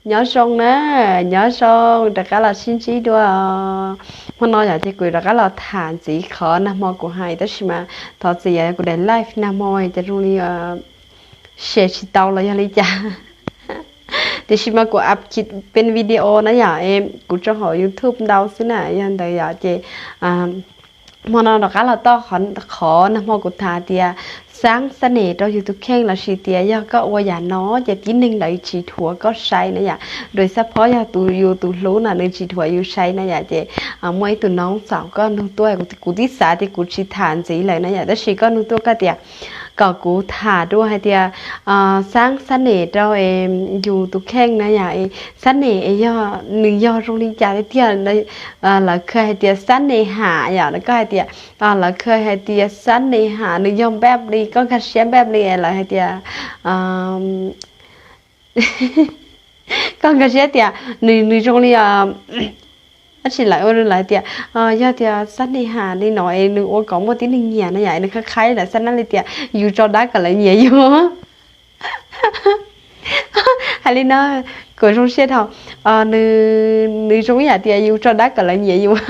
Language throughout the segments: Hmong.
Nyob zoo na, nyob zoo, rov qab los sib ntsib dua. Hmo no yom ces kuv rov qab los tham ntxiv qhov nag hmo kuv hais, tab sis mas thov txim yog kuv daim live nag hmo ces zoo li share tsis tau los yog li cas. Tiam sis mas kuv up peb video na yom, kuv tso hauv YouTube ntau xwb na, yog ntawd yom ces hmo no rov qab los txog qhov nag hmo kuv tham tias xab xab nes rau yus tus kheej lossis tias yog koj ua yam no ces tib neeg lawv tsis dhuav koj saib na yom. Rau xab phob yog tus yus tus hlub no nws tsis dhuav yus saib na yom, ces muaj ib tug noob txaus koj nug tuaj, kuv twb xav tias kuv tsis tham ntxiv lawm na yom, tab sis koj nug tuaj koj tias kom kuv tham dua hais tias xab xab nes rau yus tus kheej na yom, xab nes es yog nws yog zoo li cas tiag tiag. Lawv kha hais tias xab nes ham yom, koj hais tias, lawv kha hais tias xab nes ham nws yog npaj li, koj nkag siab npaj li, lawv hais tias koj nkag siab tias nws nws zoo li, tab sis lawv ua lawv tias yog tias xab nes ham li no es nws ua kom muaj tib neeg nyiam na yom, nws khav khaib lawv xab nab li tias yus tso dab kom lawv nyiam yus. Hais li no, kuv zoo siab dhau, nws zoo ib yam tias yus tso dab kom lawv nyiam yus.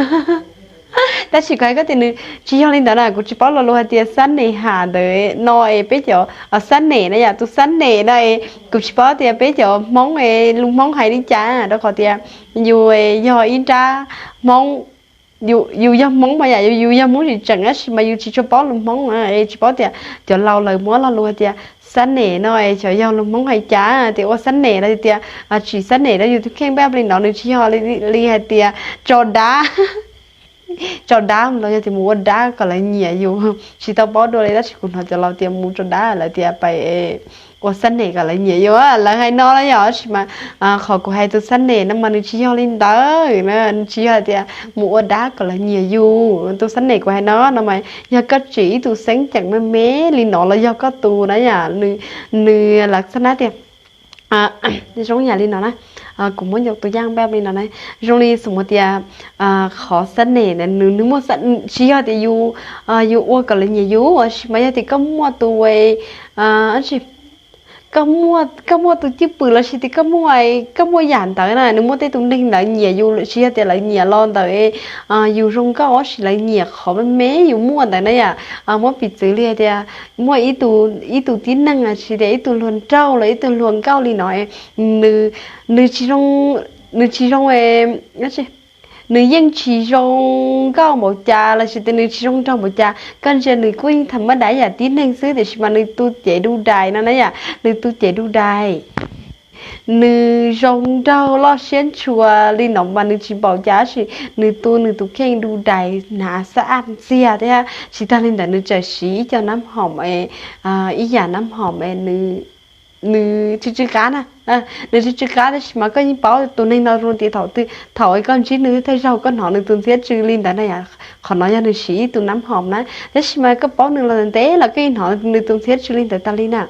Tab sis kuv hais koj tias nws tsis yog li ntawd na, kuv tsis paub lo lus hais tias xab nes ham ntawd no es peb cov xab nes na yom, tus xab nes no es kuv tsis paub tias peb cov Hmoob es lus Hmoob hais li cas, rau qhov tias yus yog ib nrab Hmoob, yus yog Hmoob mas yom, yus yog Hmoob tseem tseem tab sis mas yus tsis tshua paub lus Hmoob, tsis paub tias cov laus lawv muab lo lus hais tias xab nes no es xyov yog lus Hmoob hais cas, tias ua xab nes los tias tsis xab nes rau yus tus kheej npaj li no, nws tsis yog li hais tias tso dab, tso dab los yog tias mus ua dab kom lawv nyiam yus, tsis tau paub dua li, tab sis kuv hnov cov laus tias mus tso dab lawv tias pais ua xab nes kom lawv nyiam yus, lawv hais no los yog, tab sis mas qhov kuv hais tus xab nes no mas nws tsis yog li ntawd, nws tsis yog hais tias mus ua dab kom lawv nyiam yus. Tus xab nes kuv hais no no mas yog koj tsim ib tug xeeb ceem me me li no los yog koj tus na yom, nws lawv xab nab tias zoo yam li no na, kuv muab tus yaj npaj li no na, zoo li xus mus tias qhov xab nes nws nws muaj, tsis yog tias yus, yus ua kom lawv nyiam yus, tab sis mas yog tias koj muaj tus, koj muaj tus cwj pwm lossis tias koj muaj, koj muaj yam ntawd na, nws muaj tej tus neeg ntawd nyiam yus, tsis yog tias lawv nyiam los ntawm yus zoo nkauj, tab sis lawv nyiam qhov me me yus muaj ntawd na yom. Muab piv txwv li hais tias muaj ib tus tib neeg, tsis tias ib tug hluas nraug los ib tug hluas nkauj li no, nws, nws tsis zoo, nws tsis zoo nws yeej tsis zoo nkauj npaum cas lossis tias nws tsis zoo nraug npaum cas, koj ntsia nws kuj yeej tham mab dais yam tib neeg xwb, tiam sis mas nws tu cev du dais no na yom, nws tu cev du dais, nws zoo nraug loj siab ntshua li no mas nws tsis npaum cas, tab sis nws tu nws tus kheej du dais hnav xab ab ntxiag thiab. Tsis tag li ntawd nws tseem siv ib co nab hoom, ib yam nab hoom nws tsw tsw qab na, nws tsw tsw qab, tab sis mas koj yeej paub tus neeg no zoo tias thaum twg, thaum koj ntsib nws thawj zaug koj hnov nws tus ntxhiab tsw li ntawd na yom, qhov no yog nws siv ib tug nab hoom na, tab sis mas koj paub nws los ntev los koj yeej hnov nws tus ntxhiab tsw li ntawd tas li na.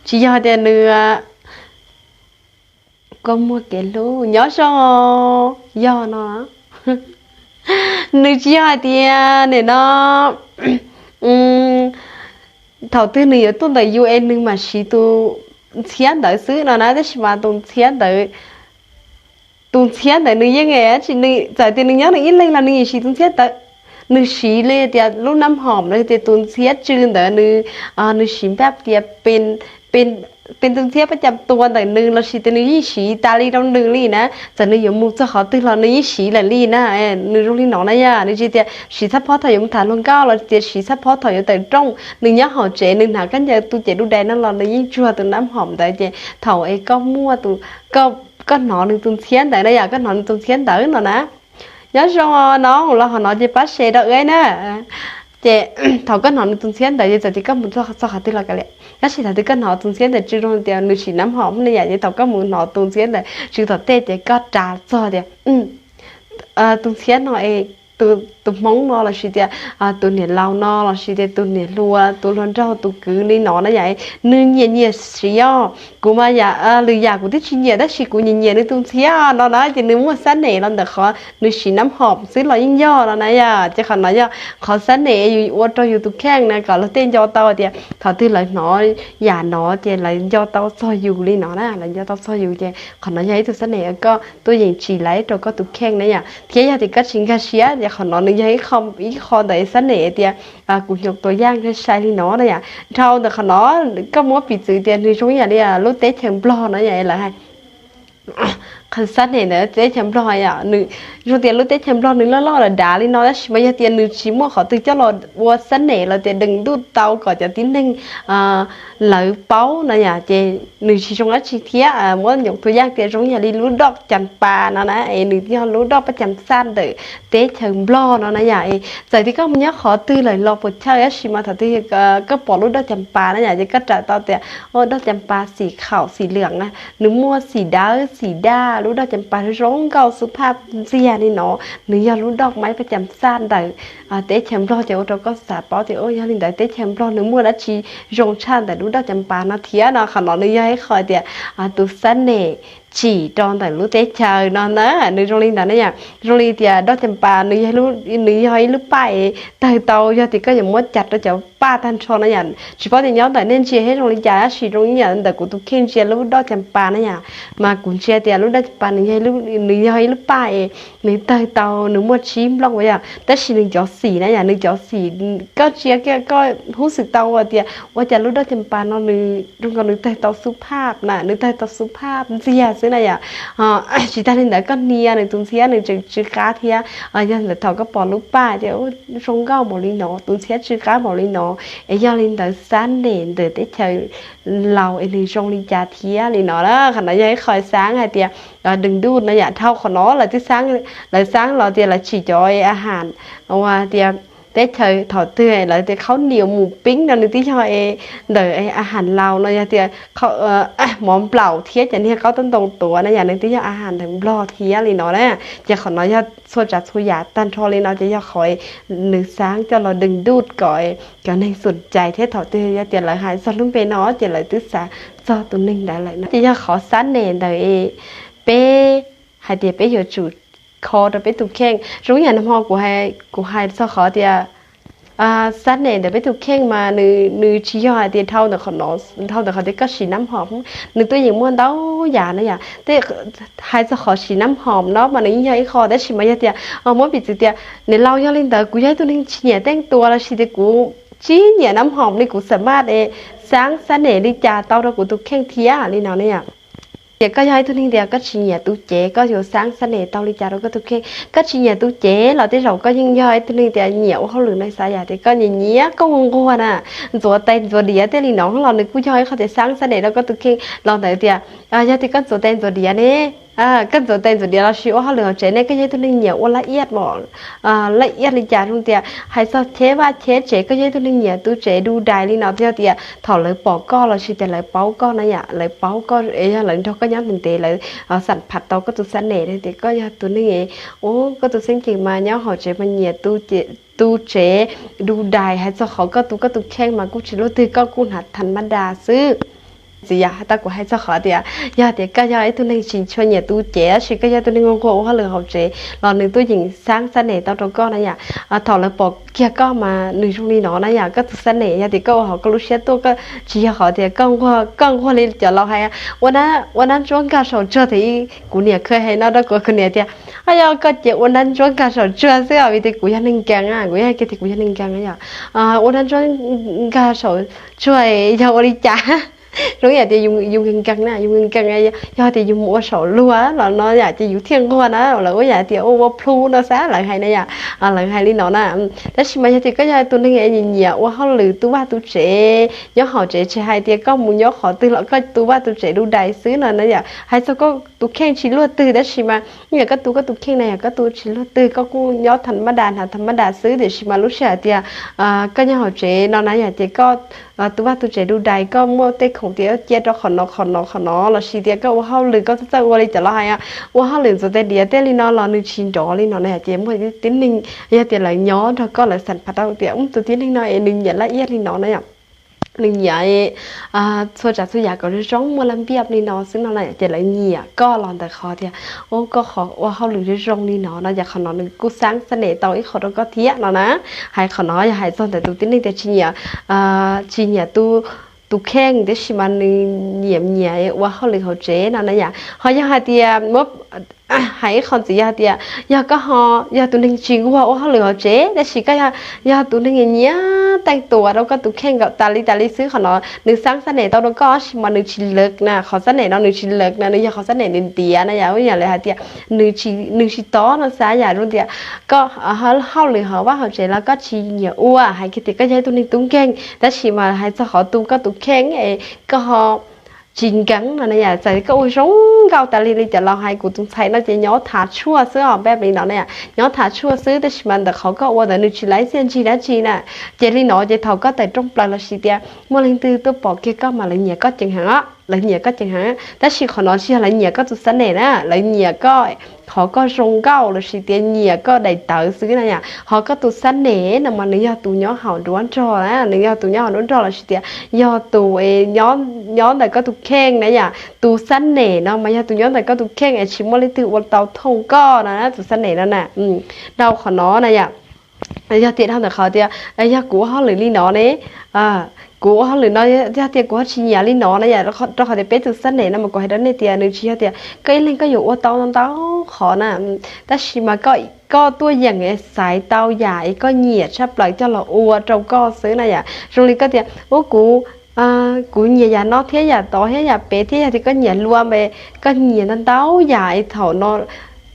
Tsis yog tias nws, koj muaj kev hlub nyob zoo, yog no, nws tsis yog hais tias nim no thaum twg nws yuav tuaj ntawm yus es nws mam siv tus ntxhiab ntawd xwb no na, tab sis mas tus ntxhiab ntawd, tus ntxhiab ntawd nws yeej, txawm tias nws nyob nws ib leeg los nws yeej siv tus ntxhiab ntawd. Nws siv li tias lub nab hoom los tias tus ntxhiab tsw ntawd nws, nws siv npaj tias pes tus ntxhiab pab cas tua ntawm nws lossis tias nws yeej siv tas li rau nws li na, txawm nws yuav mus txog qhov twg los nws yeej siv lawm li na. Nws zoo li no na yom, nws tsis tias siv txhab phob thaum yuav mus tham hluas nkauj los tias siv txhab phob thaum yuav tawm rooj, nws nyob hauv tsev nws hnav kab ncaws tu cev du dais no los nws yeej tsuag tus nab hoom ntawd, ces thaum es koj muaj, koj hnov nws tus ntxhiab ntawd na yom, koj hnov nws tus ntxhiab ntawd no na. Nyob zoo no los hauv no ces pab share rau wb na. Ces thaum koj hnov nws tus ntxhiab ntawd ces txawm tias koj mus txog qhov twg los kav liam, tab sis thaum twg koj hnov tus ntxhiab ntawd tsw zoo tias nws siv nab hoom na yom, ces thaum koj mus hnov tus ntxhiab ntawd tsw tom tej ces koj ras txog tias tus ntxhiab no es tus tus hmoob no lossis tias tus niam laus no lossis tias tus niam hluas, tus hluas nraug, tus kwv li no na yom, nws nyiam nyiam siv os. Kuv mas yam lwm yam kuv twb tsis nyiam tab sis kuv nyiam nyiam nws tus ntxhiab no na, ces nws muaj xab nem los ntawm qhov nws siv nab hom xwb los yeej yog no na yom. Ces qhov no yog qhov xab nem yus ua rau yus tus kheej na kom luag tej nco tau tias thaum twg lawv hnov yam no ces lawv nco tau txog yus li no na, lawv nco tau txog yus ces qhov no yog ib tug xab nem koj tuaj yeem tsim laiv rau koj tus kheej na yom. Thiab yog tias koj tsis nkag siab ces qhov no nws yog ib qho ntawm xab nem tias kuv nyuam tua yaj sai li no na yom. Dhau ntawm qhov no koj muab piv txwv tias nws zoo yam li lub teb chaws Nplog no yom, lawv hais xab nem ntawm teb chaws Nplog yom, nws zoo tias lub teb chaws Nplog nws loj loj dav dav li no tab sis mas yog tias nws tsis muaj qhov twg coj los ua xab nem los tias dees ntuj tau kom cov tib neeg lawv paub no yom, ces nws tsis zoo dab tsi thiab. Muab nyuam tua yaj tias zoo yam li lub doj Cas Pas no na, es nws yog lub doj Paj Cas Xaj ntawm teb chaws Nplog no na yom. Es txawm tias koj mus nyob qhov twg lawm los puas chawj tab sis mas thaum twg koj pom lub doj Cas Pas na yom, ces koj rawm tau tias doj Cas Pas xim khaum xim lwm na, nws muaj xim dawb xim daj, lub doj Cas Pas zoo nkauj xub phaj ntxiag li no, nws yog lub doj maib Paj Cas Xaj ntawm teb chaws Nplog ces ua rau koj xav paub tias yog li ntawd teb chaws Nplog nws muaj dab tsi zoo tshaj ntawm lub doj Cas Pas no thiab no. Qhov no nws yog ib qho tias tus xab nem tsim rau ntawm lub teb chaws no na, nws zoo li ntawd na yom. Zoo li tias doj Cas Pas nws, nws yog ib lub paj es tawg tau, yog tias koj yuav muab cas rau cov paj tag nrho na yom. Tsis paub tias nyob ntawm nej ntsia thiab zoo li cas tab sis zoo li yam ntawm kuv tus kheej ntsia lub doj Cas Pas na yom, mas kuv ntsia tias lub doj Cas Pas nws yog ib lub paj es nws tawg tau, nws muaj tsib nplooj yom, tab sis nws cov xim na yom, nws cov xim koj ntsia kiag koj hub xwm tau tias ua cas lub doj Cas Pas no nws zoo nkaus nws tawg tau xub phaj na, nws tawg tau xub phaj ntxiag xwb na yom. Tsis tag li ntawd koj hnia nws tus ntxhiab nws tseem tsw qab thiab. Yog ntawm thaum koj pom lub paj tias zoo nkauj npaum li no, tus ntxhiab tsw qab npaum li no, es yog li ntawd xab nem ntawm teb chaws laus es nws zoo li cas thiab li no na. Qhov no yog ib qho xaab hais tias dees ntuj no yom. Dhau qhov no lawv twb, lawv xaab los tias lawv tsim cov a has uas tias teb chaws thaum twg lawv tias khaub nias mus peeb no nws twb yog ntawm a has laus no, yog tias mov nplaum thiab cov niag qaub tub ntoo tuav na yom, nws twb yog a has ntawm Nplog thiab li no na. Ces qhov no yog txhua tsav txhua yam tag nrho li no ces yog qhov nws xaab coj los dees ntuj kom cov neeg xum cais thiab thaum twg yog tias lawv hais txog lub npe no ces lawv twb xav txog tus neeg ntawd lawm no. Ces yog qhov xab nem ntawm peb hais tias peb yuav tsum kho rau peb tus kheej. Zoo yam nag hmo kuv hais txog qhov tias xab nem ntawm peb tus kheej mas nws tsis yog hais tias dhau ntawm qhov no, dhau ntawm qhov tias koj siv nab hom, nws tuaj yeem muaj ntau yam na yom. Hais txog qhov siv nab hom no mas nws yeej yog ib qho tab sis mas yog tias muab piv txwv tias niam laus yog li ntawd kuv yog ib tug neeg tsis nyiam teej tua lossis tias kuv tsis nyiam nab hom li kuv xam maj es xaab xab nem li cas tau rau kuv tus kheej thiab li no ne yom. Ces koj yog ib tug neeg tias koj tsis nyiam tu cev, koj yuav xaab xab nem tau li cas rau koj tus kheej? Koj tsis nyiam tu cev los tej zaum koj yeej yog ib tug neeg tias nyiam ua hauj lwm no xav yam tias koj nyiam nyiam koj nquag nquag na, ntxuav tais ntxuav diav tej li no los nws kuj yog ib qho tias xaab xab nem rau koj tus kheej los ntawd tias yog tias koj ntxuav tais ntxuav diav ne, koj ntxuav tais ntxuav diav lossis ua hauj lwm hauv tsev ne, koj yog ib tug neeg nyiam ua laj iab mos, laj iab li cas zoo tias hais txog cheb vaj cheb tsev, koj yog ib tug neeg nyiam tu tsev du dais li no, yog tias thaum lawv pom koj lossis tias lawv paub koj na yom, lawv paub koj, yog lawv nrog koj nyob ntev ntev lawv xam pham tau koj tus xab nem tias koj yog tus neeg ua koj tus xeeb ceem mas nyob hauv tsev mas nyiam tu tsev du dais, hais txog qhov koj tu koj tus kheej mas kuj tsis luaj twg, koj kuj hnav tha ma da xwb. Txiv yam has tau kuv hais txog qhov tias yog tias koj yog ib tug neeg tsis tshua nyiam tu cev tab sis koj yog tus neeg nquag ua hauj lwm hauv tsev los nws tuaj yeem xaab xab nem tau rau koj na yom. Thaum lawv pom kiag koj mas nws zoo li no na yom, koj tus xab nem yog tias koj ua hauv koj lub siab tuaj, koj tsis yog qhov tias koj nquag, koj nquag li cov laus hais ua nab ntsuab nkag saum tsuag tias, kuv niam kha hais no rau kuv, kuv niam tias, a yog koj ces ua nab ntsuab nkag saum tsuag xwb os, vim tias kuv yog neeg nkees, kuv yog kiag tias kuv yog neeg nkees yom. Ua nab ntsuab nkag saum tsuag yog ua li cas? Zoo yam tias yus nkees nkees na, yus nkees nkees, yog tias yus mus ua saum luag los no yom ces yus thiaj nquag na, lawv ua yam tias ua ua plhu no xwb lawv hais na yom, lawv hais li no na. Tab sis mas yog tias koj yog tus neeg nyiam ua hauj lwm tu vaj tu tsev nyob hauv tsev, tsis hais tias koj mus nyob qhov twg los koj tu vaj tu tsev du dais xwb no na yom, hais txog koj tus kheej tsis luaj twg tab sis mas yog koj tu koj tus kheej na yom, koj tu tsis luaj twg koj kuj nyob tha ma da hnav tha ma da xwb, tiam sis mas lub sij hawm tias koj nyob hauv tsev no na yom ces koj tus vaj tus tsev du dais, koj muaj tej khoom tias cia rau qhov no qhov no qhov no, lossis tias koj ua hauj lwm koj txawj txawj ua li cov laus hais, ua hauj lwm ntxuav tes diav tej li no los nws tsis nrov li no na. Ces muaj tib neeg yog tias lawv nyob nrog koj lawv xam phaj tau tias tus tib neeg no es nws nyiam laj iab li no na yom, nws nyiam txhua tsav txhua yam kom zoo zoo muaj laj npiab li no xwb no na, ces lawv nyiam koj los ntawm qhov tias, o, koj qhov ua hauj lwm zoo zoo li no no, ces qhov no nws kuj xab xab nes tau ib qho rau koj thiab no na. Hais qhov no yog hais txog ntawm tus tib neeg tias tsis nyiam, tsis nyiam tus kheej tab sis mas nws nyiam nyiam ua hauj lwm hauv tsev no na yom. Ho yog hais tias muab hais ib qho ntxiv yog tias yog koj ho yog tus neeg tsis nquag ua hauj lwm hauv tsev tab sis koj yog tus neeg nyiam teej tuas rau koj tus kheej kom tas li tas li xwb, qhov no nws xab xab nes tau rau koj tab sis mas nws tsis lawv na, qhov xab nes no nws tsis lawv na, nws yog qhov xab nes nws ntiav na yom, yam li hais tias nws tsis tob no xav yam zoo tias koj hauj lwm hauv vaj hauv tsev los koj tsis nyiam ua, hais kiag tias koj yog ib tug neeg tub nkeeg tab sis mas hais txog qhov tu koj tus kheej es koj ho tsis nkeeg no na yom. Txawm koj ua zoo nkauj tas li li cov laus hais, kuv tus ntxhais no ces nyob thav tshuaj xwb os, npaj li no na yom, nyob thav tshuaj xwb tab sis mas ntawm qhov koj ua ntawd nws tsis laib txiaj ntsig dab tsi na. Ces li no ces thaum koj tawm rooj plaws lossis tias muaj leej twg tuaj pom kiag koj mas lawv nyiam koj ceev heev, lawv nyiam koj ceev heev, tab sis qhov no tsis yog lawv nyiam koj tus xab nes na, lawv nyiam koj qhov koj zoo nkauj lossis tias nyiam koj daim tawv xwb na yom. Ho koj tus xab nes no mas nws yog tus nyob hauv nruab nrog na, nws yog tus nyob hauv nruab nrog lossis tias yog tus nyob ntawm koj tus kheej na yom. Tus xab nes no mas yog tus nyob ntawm koj tus kheej es tsis muaj leej twg ua tau thooj koj no, tus xab nes no na. Dhau qhov no na yom, yog tias dhau ntawm qhov tias yog kuv ua hauj lwm li no ne, kuv ua hauj lwm no yog tias kuv ho tsis nyiam li no na yom, rau qhov tias peb tus xab nes no mas kuv hais rau nej tias nws tsis yog tias koj ib leeg koj yuav ua tau ntau ntau qhov na, tab sis mas koj tuaj yeem xaiv tau yam es koj nyiam tshaj plaws coj los ua rau koj xwb na yom. Zoo li koj tias ub kuv, kuv nyiam yam no thiab yam tod thiab yam pem thiab, yog tias koj nyiam luam es koj nyiam ntau ntau yam es thaum no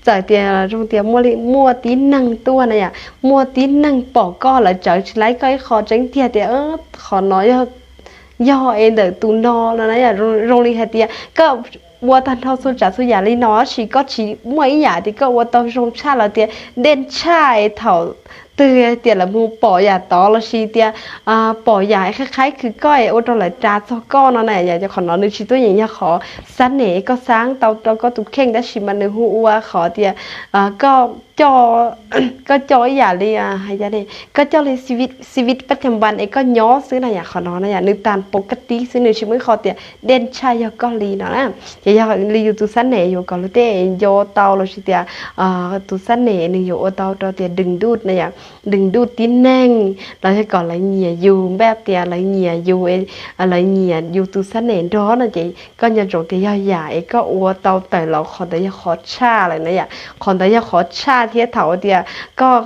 txawm tias zoo tias muaj tib neeg tuaj na yom, muaj tib neeg pom koj lawv tsawv tsis laib koj ib qho tseeb tiag tias qhov no yog es ntawm tus no no na yom. Zoo li hais tias koj ua tag nrho txhua tsav txhua yam li no tab sis koj tsis muaj ib yam tias koj ua tau zoo tshaj los tias dej tshaj es thaum twg tias lawv mus pom yam tod lossis tias pom yam qhaib qhaib khwv koj es ua rau lawv ras txog koj no na yom. Qhov no nws tsis tuaj yeem yog qhov xab nes koj xab tau rau koj tus kheej tab sis mas nws hu ua qhov tias koj koj coj ib yam li, koj coj li xi vij pab cam npas es koj nyob xwb na yom. Qhov no na yom nws tas pov kaj tib xwb, nws tsis muaj ib qho tias dej tshaj yog koj li no na. Ces yog li yus tus xab nes yuav kom luag tej nco tau lossis tias tus xab nes nws yuav ua tau rau tias dwm ntuj na yom, dwm ntuj tib neeg los yog kom lawv nyiam yus, npaj tias lawv nyiam yus, lawv nyiam yus tus xab nes nrog no ces koj nco ntsoov tias yog yam es koj ua tau tawm los qhov ntawd yog qhov tshaj lawm na yom. Qhov ntawd yog qhov tshaj thiab thaum tias koj,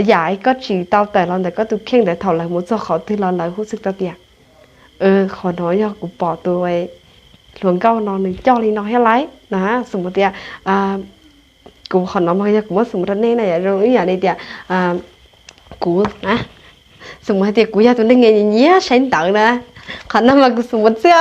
yam es koj tsis tau tawm los ntawm koj tus kheej ntawd thaum lawv mus txog qhov twg los lawv hu xwb tau tias qhov no yog kuv pom tus hluas nkauj no nws coj li no thiab lawm na. Xws mus tias kuv qhov no mas yog kuv muab xws mus rau nej na yom, zoo ib yam li tias kuv, xws mus hais tias kuv yog tus neeg nyiam nyiam saib ntawv na, qhov no mas kuv xws mus xwb,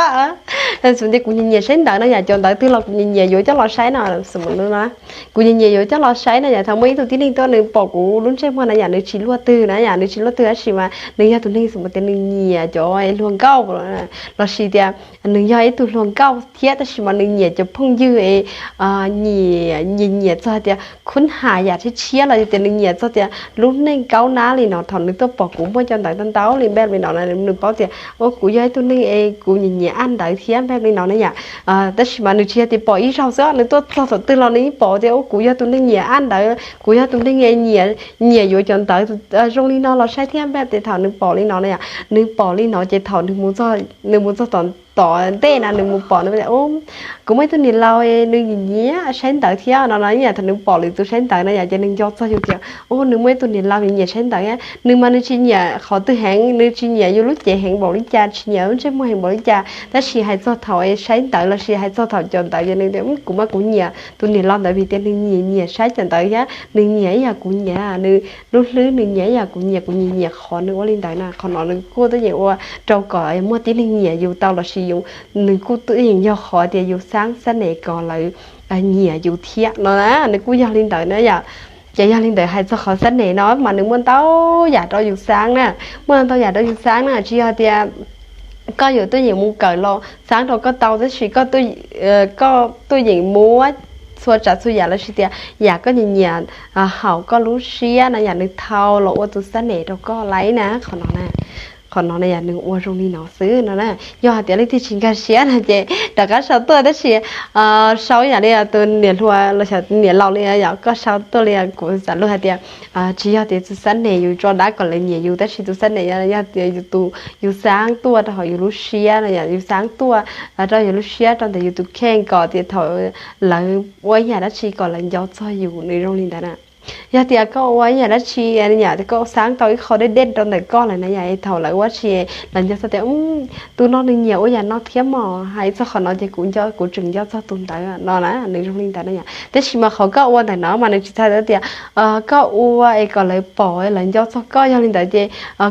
xws tias kuv nyiam nyiam saib ntawv no yom, cov ntawv twg los kuv nyiam nyiam yuav coj los saib no, xws mus no kuv nyiam nyiam yuav coj los saib no yom. Thaum muaj ib tug tib neeg tuaj nws pom kuv lub ntsej muag na yom, nws tsis luaj twg na yom, nws tsis luaj twg tab sis mas nws yog tus neeg xws mus tias nws nyiam cov hluas nkauj lossis tias nws yog ib tug hluas nkauj thiab tab sis mas nws nyiam cov phooj ywg es nyiam nyiam txog tias khub has yam tshiab tshiab los yog tias nws nyiam txog tias lub neej kaub nab li no, thaum nws tuaj pom kuv muaj cov ntawv ntau ntau li npaj li no na nws paub tias ua kuv yog ib tug neeg es kuv nyiam nyiam aj ntawv thiab npaj li no na yom. Tab sis mas nws tsis yog tias pom ib zaug xwb, nws tuaj txog thaum twg los nws yeej pom tias ua kuv yog tus neeg nyiam aj ntawv, kuv yog tus neeg nyiam, nyiam yuav cov ntawv zoo li no los saib thiab npaj tias thaum nws pom li no na yom, nws pom li no ces thaum nws mus txog tom tom ntej na nws mus pom nws, kuv muaj ib tug niam laus nws nyiam nyiam saib ntawv thiab no no yom. Thaum nws pom lwm tus saib ntawv na yom ces nws nco txog yus tias ua nws muaj ib tug niam laus nyiam nyiam saib ntawv, nws mas nws tsis nyiam qhov twg heev, nws tsis nyiam yus lub cev heev npaum li cas, tsis nyiam lub ntsej muag heev npaum li cas, tab sis hais txog thaum saib ntawv lossis hais txog thaum cov ntawv ces nws tias kuv mas kuv nyiam tus niam laus ntawd vim tias nws nyiam nyiam saib cov ntawv thiab nws nyiam ib yam kuv nyiam, nws lub hlwb nws nyiam ib yam kuv nyiam, kuv nyiam nyiam qhov nws ua li ntawd na. Qhov no nws kuj tuaj yeem ua rau kom muaj tib neeg nyiam yus tau lossis yus, nws kuj tuaj yeem yog qhov tias yus xab xab nes kom lawv nyiam yus thiab no na, nws kuj yog li ntawd na yom. Ces yog li ntawd hais txog qhov xab nes no mas nws muaj ntau yam rau yus xab na, muaj ntau yam rau yus xab na, tsis yog tias koj yuav tuaj yeem mus kawm los xaab rau koj tau, tab sis koj tuaj yeem muab txhua tsav txhua yam lossis tias yam koj nyiam nyiam haum koj lub siab na yam nws thau los ua tus xab nem rau koj lawm na. Qhov no na, qhov no na yam nws ua zoo li no xwb no na. Yog hais tias leej twg tsis nkag siab no ces rov qab sau tuaj, tab sis sau yam li tus niam hluas los xyov niam laus li yom, koj sau tuaj li kuv xav lus hais tias tsis yog tias tus xab nem yus tso dab kom lawv nyiam yus, tab sis tus xab nem yog tias yus tus yus xaab tuaj rau hauv yus lub siab no yom, yus xaab tuaj rau yus lub siab rau ntawm yus tus kheej kom tias thaum lawv ua ib yam dab tsi kom lawv nco txog yus, nws zoo li ntawd na. Yog tias koj ua ib yam dab tsi yam tias koj xaab tau ib qho dej dej rau ntawm koj lawm na yom, es thaum lawv ua dab tsi lawv nco txog tias tus no nws nyiam ua yam no thiab mog, hais txog qhov no ces kuv nco, kuv tseem nco txog tus ntawd no na, nws zoo li ntawd na yom. Tab sis mas qhov koj ua ntawm no mas nws tsis txhais tau tias koj ua es kom lawv pom lawv nco txog koj. Yog li ntawd ces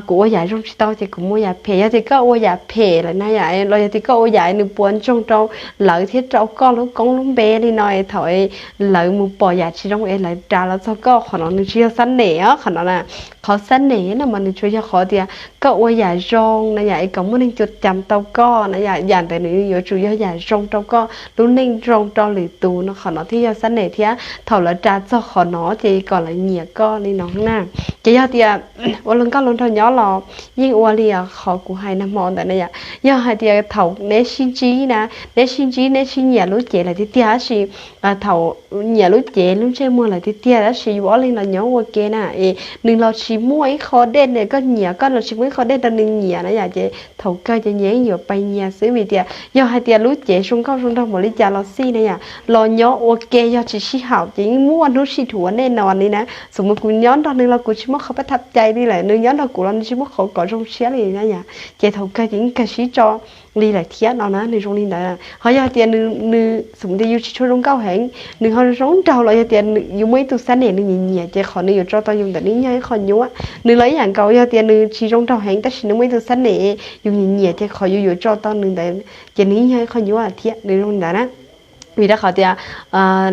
kuv ua yam zoo tsis tau ces kuv muaj yam phem. Yog tias koj ua yam phem lawm na yom, los yog tias koj ua yam nws puas ntsoog rau lawv thiab rau koj lub koob lub npe li no es thaum lawv mus pom yam tsis zoo es lawv ras los txog koj, qhov no nws tsis yog xab nem os. Qhov no na, qhov xab nem no mas nws tsuas yog qhov tias koj ua yam zoo na yom, es kom muaj neeg cuam cam tau koj na yom, yam ntawd nws yuav tsum yog yam zoo rau koj lub neej zoo rau lwm tus no, qhov no thiaj yog xab nem thiab thaum lawv ras txog qhov no ces kom lawv nyiam koj li no na. Ces yog tias ua luag nkauj luag nraug nyob los yeej ua li qhov kuv hais nag hmo ntawd na yom. Yog hais tias thaum neb sib ntsib na, neb sib ntsib neb sib nyiam lub cev lawm tiag tiag tab sis thaum nyiam lub cev lub ntsej muag lawm tiag tiag tab sis yus ob leeg los nyob ua ke na, es nws los tsis muaj ib qho dej, koj nyiam koj los tsis muaj ib qho dej rau nws nyiam na yom, ces thaum kawg ces nyias yeej yuav pais nyias xwb. Vim tias yog hais tias lub cev zoo nkauj zoo nraug npaum li cas los xij na yom, los nyob ua ke yog tsis sib haum ces yeej muaj hnub sib dhuav nej no li na. Xum mus kuv nyob nrog nws los kuv tsis muaj qhov pab thab cai li lawm, nws nyob nrog kuv los nws tsis muaj qhov kom zoo siab li na yom, ces thaum kawg ces yeej kawg sib tso li lawm thiab no na, nws zoo li ntawd. Ho yog tias nws, xum tias yus tsis tshua zoo nkauj heev, nws ho zoo nraug los yog tias yus muaj ib tug xab nem nws nyiam nyiam ces qhov nws yuav tso tau yus ntawm nws yog ib qho nyuaj. Nws los ib yam nkaus, yog tias nws tsis zoo nraug heev tab sis nws muaj ib tug xab nem yus nyiam nyiam ces qhov yus yuav tso tau nws ntawd ces nws yog ib qho nyuaj thiab, nws zoo li ntawd na. Vim rau qhov tias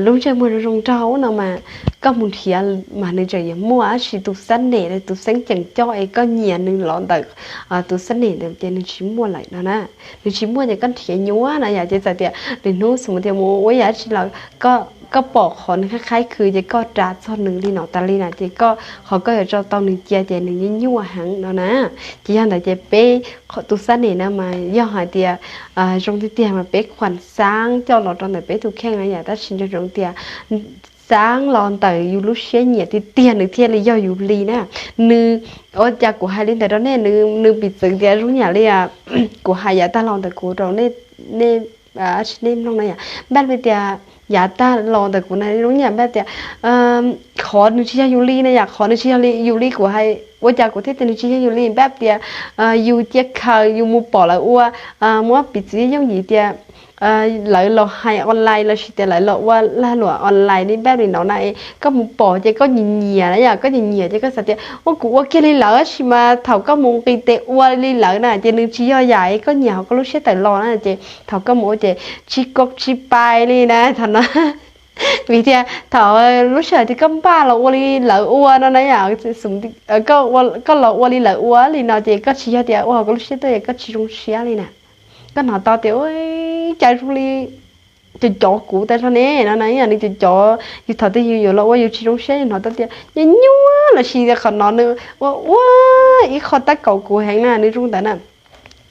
lub ntsej muag zoo zoo nraug no mas koj mus nrhiav mas nws tseem yuav muaj, tab sis tus xab nem, tus xeeb ceem coj es koj nyiam nws los ntawm tus xab nem ntawd ces nws tsis muaj lawm no na. Nws tsis muaj ces koj nrhiav nyuaj na yom. Ces txawm tias lwm hnub xum tias mus ua yam dab tsi los koj pom qhov nws qhaib qhaib khw ces koj ras txog nws li no tas li na, ces koj, qhov koj yuav tso tau nws cia ces nws yeej nyuaj heev no na. Ces yog ntawd ces peb, tus xab nem na mas yog hais tias zoo tiag tiag mas peb khuam xaab coj los rau ntawm peb tus kheej na yom, tab sis nco ntsoov tias xaab los ntawm yus lub siab nyiam tiag tiag nws thiaj li yog yus li na. Nws, ua cas kuv hais li ntawd rau nej, nws piv txwv tias zoo yam li kuv hais yav tag los ntawm kuv rau nej, nej, nej mloog na yom, npaj li tias yav tag los ntawm kuv na zoo yam npaj tias qhov nws tsis yog yus li na yom, qhov nws tsis yog yus li kuv hais ua cas kuv thiaj tias nws tsis yog yus li, npaj tias yus cia khaws yus mus pom lawv ua, muab piv txwv yooj yim tias lawv los hais online lossis tias lawv los ua lag luam online li npaj li no na, koj mus pom ces koj nyiam nyiam na yom, koj nyiam nyiam ces koj xav tias ua kuv ua kiag li lawv, tab sis mas thaum koj mus nqis tes ua li lawv na ces nws tsis yog yam koj nyiam hauv koj lub siab tawm los na, ces thaum koj mus ua ces tsis koj tsis pais li na thaum no. Vim tias thaum lub sij hawm tias koj npaj los ua li lawv ua no na yom, koj los ua li lawv ua li no ces koj tsis yog tias ua hauv koj lub siab tuaj es koj tsis zoo siab li na. Koj hnov tau tias ua cas zoo li cov cov kuv tas zog ne no na, nws cov cov yus thaum twg yus yuav los ua yus tsis zoo siab, yus hnov tau tias nyuaj nyuaj lossis tias qhov no nws ua ua ib qho tab kaum kuv heev na, nws zoo ntawd na.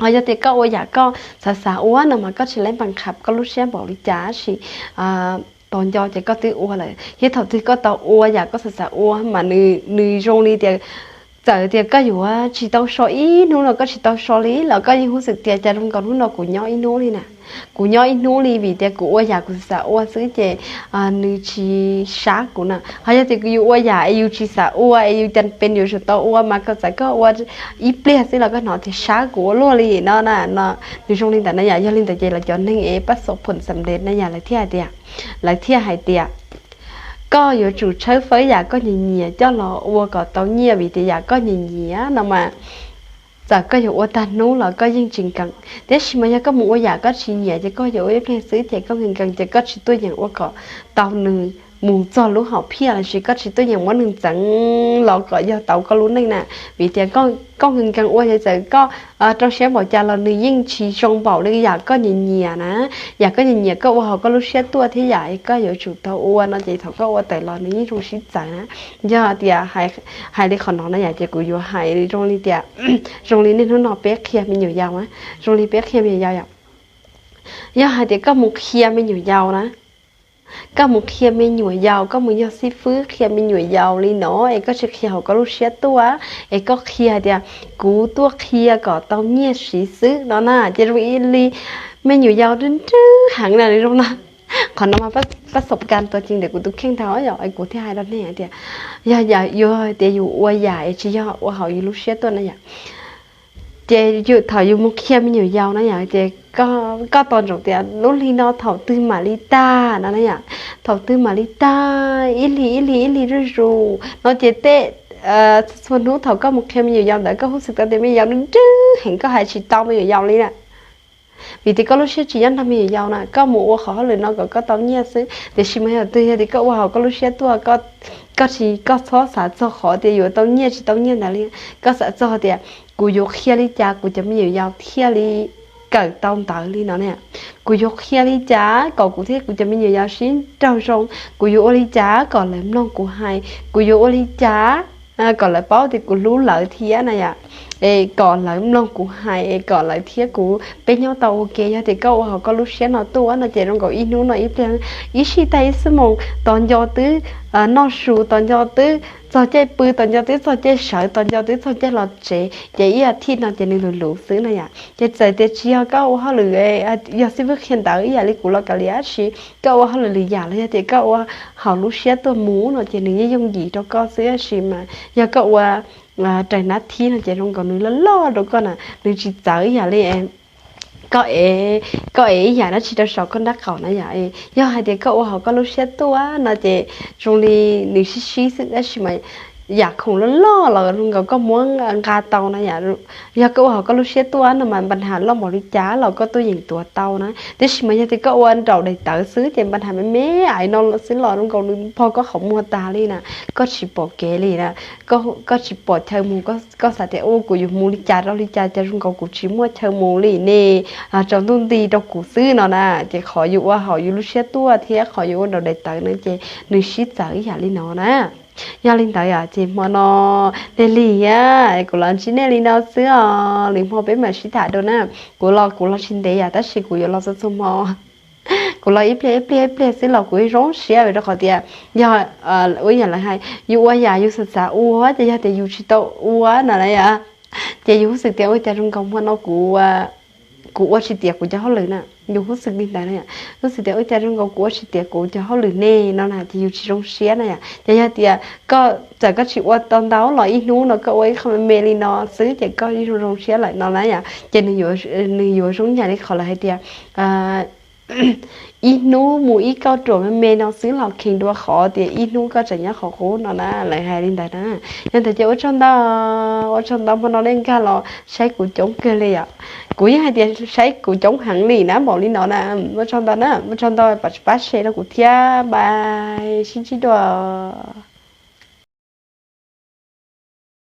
Ho yog tias koj ua yam koj xav xav ua no mas koj tsis lab npam qham koj lub siab npaum li cas tab sis tos nco ces koj twb ua lawm, thiab thaum twg koj tau ua yam koj xav xav ua mas nws zoo li tias txawm tias koj yuav tsis tau so ib hnub los koj tsis tau so li los koj yeej hnov xwm tias cas zoo nkaus hnub no kuv nyob ib hnub li na. Kuv nyob ib hnub li vim tias kuv ua yam kuv xav xav ua xwb ces nws tsis sab kuv na. Ho yog tias yus ua yam es yus tsis xav ua es yus cas pes yuav tsum tau ua mas koj txawm koj ua ib pliag xwb los koj hnov tias sab kuv ua luaj li no na no. Nws zoo li ntawd na yom. Yog li ntawd ces lawv cov neeg es pab xov phoom xam ntev na yom, lawv thiaj hais tias, lawv thiaj hais tias koj yuav tsum tshawb fawb yam koj nyiam nyiam coj los ua kom tau nyiaj, vim tias yam koj nyiam nyiam no mas txawm koj yuav ua tag hnub los koj yeej tsis nkees, tiam sis mas yog koj mus ua yam koj tsis nyiam ces koj yuav ua ib pliag xwb ces koj nkees nkees ces koj tsis tuaj yeem ua kom tau nws mus txog lub hom phiaj lossis koj tsis tuaj yeem muab nws ntxeev los kom yog tau koj lub neej na. Vim tias koj nkees nkees ua ces txawm koj rau siab npaum cas los nws yeej tsis zoo npaum li yam koj nyiam nyiam na. Yam koj nyiam nyiam koj ua hauv koj lub siab tuaj thiab yam koj yuav tsum tau ua no ces thaum koj ua tawm los nws yeej zoo sib txawv na. Yog tias hais li qhov no na yom, ces kuv yuav hais zoo li tias, zoo li niaj hnub no peb qhia me nyuam yaus, zoo li peb qhia me nyuam yaus yom. Yog hais tias koj mus qhia me nyuam yaus na, koj mus qhia me nyuam yaus, koj mus yog xib fwb qhia me nyuam yaus li no es koj tsis qhia hauv koj lub siab tuaj, es koj qhia hais tias kuv tuaj qhia kom tau nyiaj siv xwb no na, ces zoo li me nyuam yaus nrwg nrwg heev na zoo no. Qhov no mas pab xob kas tuaj ces ntawm kuv tus kheej ntag yom, kuv thiaj hais rau nej hais tias yog yuav tias yus ua yam es tsis yog ua hauv yus lub siab tuaj na yom, ces thaum yus mus qhia me nyuam yaus na yom, ces koj tos ntsoov tias lub hli no thaum twg mam li tag no na yom, thaum twg mam li tag, ib hlis ib hlis ib hlis zuj zus no ces tej txhua hnub thaum koj mus qhia me nyuam yaus ntawd koj hu xwm tau tias me nyuam yaus nrwg nrwg heev, koj hais tsis tau me nyuam yaus li na. Vim tias koj lub siab tsis nyob nrog me nyuam yaus na, koj mus ua qhov hauj lwm no kom koj tau nyiaj xwb, tiam sis mas yog twg yog tias koj ua hauv koj lub siab tuaj, koj tsis, koj txhob xav txog qhov tias yuav tau nyiaj tsis tau nyiaj ntawd li, koj xav txog tias kuv yuav qhia li cas kuv cov me nyuam yaus thiaj li kawm tau ntawv li no na, kuv yuav qhia li cas kom kuv thiab kuv cov me nyuam yaus sib raug zoo, kuv yuav ua li cas kom lawv mloog kuv hais, kuv yuav ua li cas kom lawv paub tias kuv hlub lawv thiab na yom, es kom lawv mloog kuv hais es kom lawv thiab kuv peb nyob tau ua ke. Yog tias koj ua hauv koj lub siab no tuaj no ces zoo nkaus ib hnub no ib pliag, ib sij tag ib xuab moos tos nco twb noj su, tos nco twb txog caij pw, tos nco twb txog caij sawv, tos nco twb txog caij los tsev, ces ib as thiv no ces nws luv luv xwb na yom. Ces txawm tias tsis yog koj ua hauj lwm, yog xib fwb qhia ntawv ib yam li kuv los kav liam, tab sis koj ua hauj lwm lwm yam los yog tias koj ua hauv lub siab tuaj mus no ces nws yeej yooj yim rau koj xwb, tab sis mas yog koj ua raws nab thib no ces zoo nkaus nws loj loj rau koj na, nws tsis txawv ib yam li koj ev, koj ev ib yam dab tsi rau saum koj nrab qaum na yom. Yog hais tias koj ua hauv koj lub siab tuaj no ces zoo li nws sib sib xwb, tab sis mas yam khoom loj loj los zoo nkaus koj muab nqa tau na yom. Yog koj ua hauv koj lub siab tuaj no mas npa nham loj npaum li cas los koj tuaj yeem tuav tau na, tab sis mas yog tias koj ua nraum daim tawv xwb ces npa nham me me ais no xwb los zoo nkaus nws pog koj qhov muag tag li na, koj tsis pom kev li na, koj tsis pom chaw mus, koj xav tias ua kuv yuav mus li cas rau li cas, cas zoo nkaus kuv tsis muaj chaw mus li ne, tsaus ntuj nti rau kuv xwb no na. Ces qhov yus ua hauv yus lub siab tuaj thiab qhov yus ua nraum daim tawv no ces nws sib txawv ib yam li no na. Yog li ntawd ces hmo no, lig lig a, kuv los ntsib nej li no xwb os, lwm hmo peb mam sib tham dua na. Kuv los kuv los tsis ntev yam, tab sis kuv yuav los txhua txhua hmo. Kuv los ib pliag ib pliag ib pliag xwb los kuv zoo siab rau qhov tias yog ua yam lawv hais, yus ua yam yus xav xav ua ces yog tias yus tsis tau ua no na yom, ces yus hu xwm tias ua cas zoo nkaus hmo no kuv, kuv ua tsis tiav kuv cov hauj lwm na. Yus hu xwm li ntawd na yom, hu xwm tias ua cas zoo nkaus kuv ua tsis tiav kuv cov hauj lwm ne no na, ces yus tsis zoo siab na yom. Ces yog tias koj txawm koj tsis ua tau ntau los ib hnub no koj ua ib qho me me li no xwb ces koj zoo zoo siab lawm no na yom. Ces nws yuav zoo yam li qhov lawv hais tias ib hnub mus ib kauj ruam me me no xwb los kheev dua qhov tias ib hnub koj tseem nyob qhov qub no na, lawv hais li ntawd na. Yog ntawd ces ua tsaug ntau, ua tsaug ntau hmo no nej nkag los saib kuv coob kawg li yom. Kuv yeej hais tias saib kuv coob heev li na, npaum li no na. Ua tsaug ntau na, ua tsaug ntau, pab share rau kuv thiab, bye, sib ntsib dua.